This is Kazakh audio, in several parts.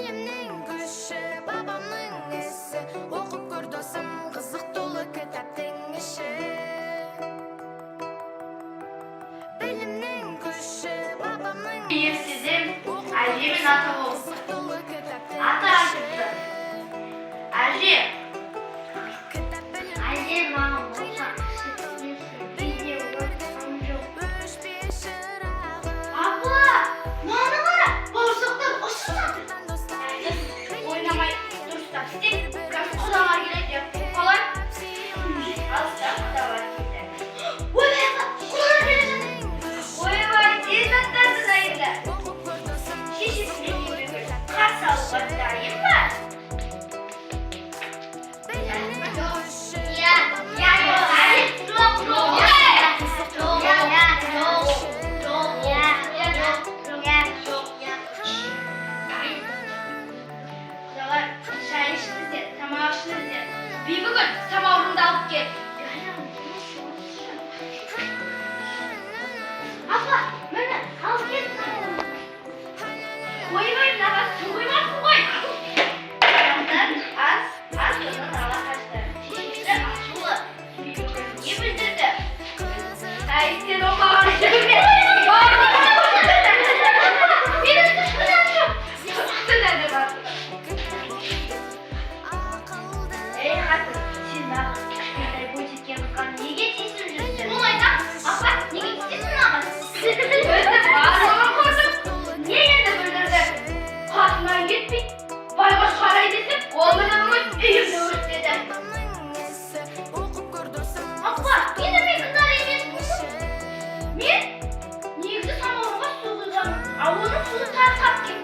Білімнің күші — бабамның ісі. Оқып көр, досым, қызық толы кітаптың іші. Білімнің күші — бабамның Ертеден Оқып әже көр, мен досым, ата болып қызық толы кітаптың ата іші. айтыпты. Әже. Кітап — білім. Әже, маған болса видео жоқ. Өшпес шырағы. Апа, мынаны қара, бауырсақтар ұшып жатыр. Достар. Ойнамай, дұрыстап істе. Қазір құдалар келеді. Қалай? Алыстан құдалар келді. Ойбай, апа, құдалар келе жатыр. Ойбай, тез аттарды дайында. Оқып көр, досым. Шешесіне Бибігүл қарсы алуға дайын ба? Білімнің күші. Иә, иә, жоқ, жоқ, жоқ, иә, жоқ, жоқ, иә, жоқ, иә, жоқ, иә. Құдалар, шай ішіңіздер, тамақ ішіңіздер. Бибігүл, самаурынды алып кел. Апа, міне, алып кел. Ойбай, мынаған су құймапсың ғой. Тамақтан ас, ас содан ала қашты. Шешесі ашулы. Бибігүл не бүлдірді? Әй, сен оңбаған, жүгірме. Менің түшкінім жоқ. Түшкінім бар. Ей, қатын, сен маған кішкентай бойжеткен қызға неге тиісіп жүрсің? Оны айтам, апа, неге тиісесің маған? Өзі барлығын көрдім. Не енді бүлдірді? Қасынан кетпей, байғұс қарай десем, ол міне бүгін үйімді өртеді. Бабамның ісі. Оқып көр, досым. Апа, енді мен кінәлі емеспін ғой. Мен негізі самаурынға су құйғанмын, ал оның суы тарқап кетті.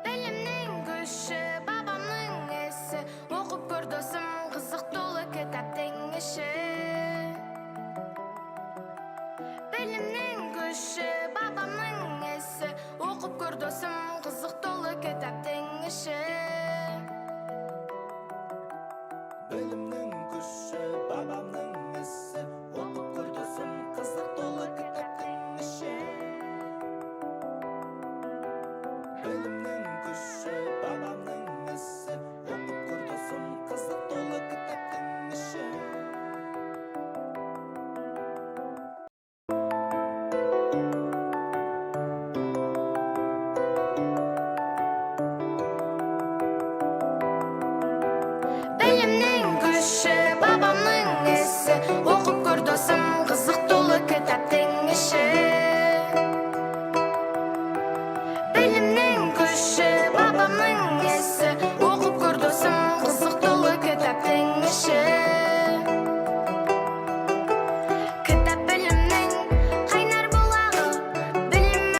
Білімнің күші — бабамның ісі. Оқып көр, досым, қызық толы кітаптың іші. Білімнің күші — бабамның ісі. Оқып көр, досым, қызық толы кітаптың іші. Білім.